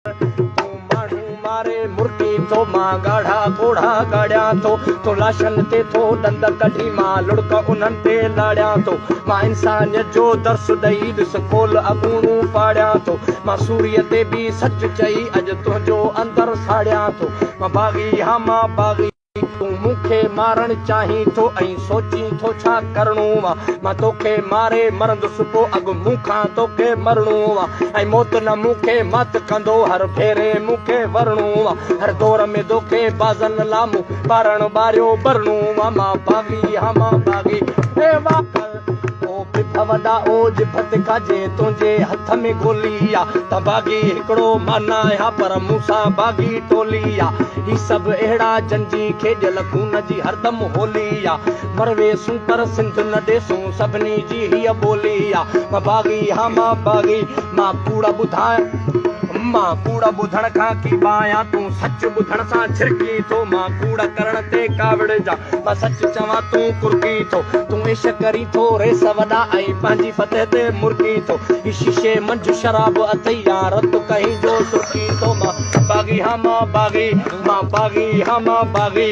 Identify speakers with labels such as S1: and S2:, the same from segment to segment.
S1: تون ماڻهو ماري مرڪين ٿو، مان ڳاڙها ڳوڙها ڳاڙيان ٿو. تون لاشن تي ٿو ڏند ڪڍين، مان لڙڪ انهن تي لاڙيان ٿو. مان انسانيت جو درس ڏئي، ڏس قول اڳوڻو پاڙيان ٿو. مان سوريء تي به سچ چئي، اڄ تنهنجو اندر ساڙيان ٿو. مان باغي هان مان باغي. تون مون کي مارڻ چاهين ٿو ۽ سوچين ٿو ڇا ڪرڻو آ. مان توکي ماري مرندس پو اڳ مون کان توکي مرڻو آ. ۽ موت نه مون کي مات ڪندو هر ڀيري مون کي ورڻو آ. هر دور ۾ دوکي بازن لا مون ٻارڻ ٻاريو ٻرڻو آ. مان باغي هان مان باغي اي واڪر. او بڀ وڏا او ڄڀ تکا جي تنهنجي هٿ ۾ گولي آ ته باغي هڪڙو مان ناهيان پر مون سان باغي ٽولي آ هي سڀ اهڙا جن جي کيڏيل خون جي هردم هولي آ مرويسون پر سنڌ نه ڏيسون سڀني جي هيء ٻولي آ مان باغي هان مان باغي مان ڪوڙ ٻڌايان مان ڪوڙ ٻڌڻ کان ڪيٻايان تون سچ ٻڌڻ سان ڇرڪين ٿو مان ڪوڙ ڪرڻ تي ڪاوڙجان مان سچ چوان تون ڪرڪين ٿو، تون عيش ڪرين ٿو ريس وڏا ۽ پنهنجي فتح تي مرڪين ٿو، هي شيشي منجهه شراب اٿئي يا رت ڪهين جو سرڪين ٿو، مان باغي هان مان باغي، مان باغي هان مان باغي،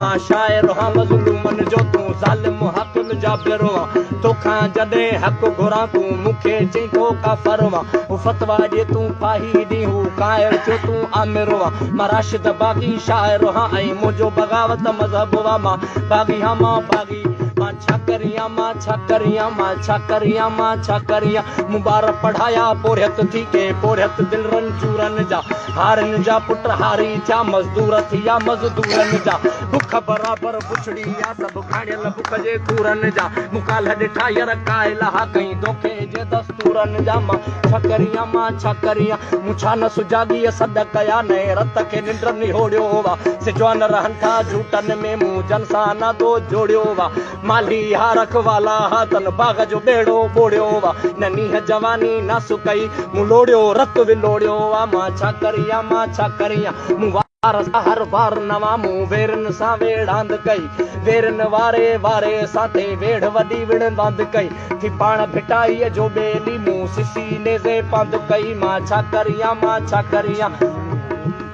S1: مان شاعر هان مظلومن جو تون ظالم حاڪم جابر هان، توکان جڏهن حق گهران تون مون کي چئين ٿو ڪافر هان، هو فتويٰ ڏي تون ڦاهي ڏي هو ڪائر ٿيو تون آمر هان. مان راشد باغي شاعر هان ۽ منهنجو بغاوت مذهب وا مان باغي هان مان باغي مان ڇا ڪريان مان ڇا ڪريان مان ڇا ڪريان مان ڇا ڪريان مون ٻار پڙهايا پورهيت ٿي ڪي پورهيت دل رنجورن جا هارين جا پٽ هاري ٿيا مزدور ٿيا مزدورن جا بک برابر بڇڙي آ سڀ کاڻيل بک جي کورن جا مون ڪالهه ڏٺا ير ڪائل ها ڪئين دوکي جي دستورن جا مان ڇا ڪريان مان ڇا ڪريان مون ڇا نه سجاڳيء سڏ ڪيا نئين رت کي ننڊ نهوڙيو وا سجوان رهن ٿا جهوٽن ۾ مون جن سان ناتو جوڙيو وا مالهي ها رکوالا ها تن باغ جو ٻيڙو ٻوڙيو وا نه نينهن جواني ناس ڪئي مون لوڙيو رت ولوڙيو وا مان ڇا ڪريان مان ڇا ڪريان مون وار سان هر وار نوان مون ويرن سان ويڙهاند ڪئي ويرن واري واري سان ٿي ويڙهه وڏي وڙهنداند ڪئي ٿي پاڻ ڀٽائيء جو ٻيلي مون سسي نيزي پاند ڪئي مان ڇا ڪريان مان ڇا ڪريان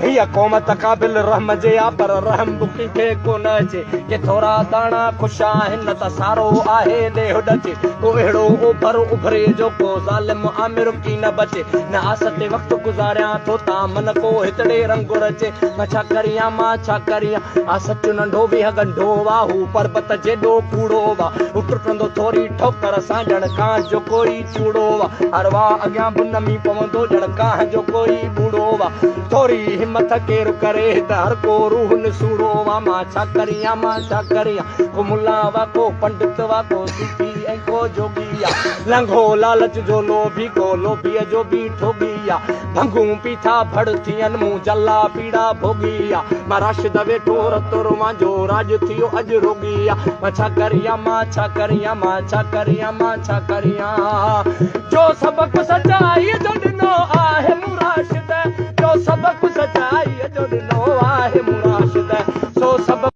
S1: هيء قوم ته قابل رحم جي آ پر رحم به ڪنهن کي ڪونه اچي ڪي ٿورا داڻا خوش آهن نه ته سارو آهي ڏيهه ڏچي ڪو اهڙو اوڀر اڀري جو ڪو ظالم آمر ڪي نه بچي نه آس تي وقت گذاريان ٿو تان من ڪو هتڙي رنگ رچي مان ڇا ڪريان مان ڇا ڪريان آ سچ ننڍو ويهه ڳنڍو وا هو پربت جيڏو ڪوڙو وا هو ٽٽندو ٿوري ٺوڪر سان ڄڻ ڪانء جو ڪوئي چوڙو وا هر واء اڳيان به نمي پوندو ڄڻ ڪانهه جو ڪوئي ٻوڙو وا ٿوري همٿ ڪير ڪري هت هر ڪو روح نسوڙو وا مان ڇا ڪريان مان ڇا ڪريان ڪو ملا وا ڪو پنڊت وا ڪو صوفي ۽ ڪو جوڳي آ لنگهو لالچ جو لوڀي ڪو لوڀيء جو به ٺوڳي آ ڀنگون پيٿا ڀڙ ٿين مون جلا پيڙا ڀوڳي آ مان راشد ويٺو رت روان جو راڄ ٿيو اڄ روڳي آ مان ڇا ڪريان مان ڇا ڪريان مان ڇا ڪريان مان ڇا ڪريان جو سبق سچائيء جو ڏنو.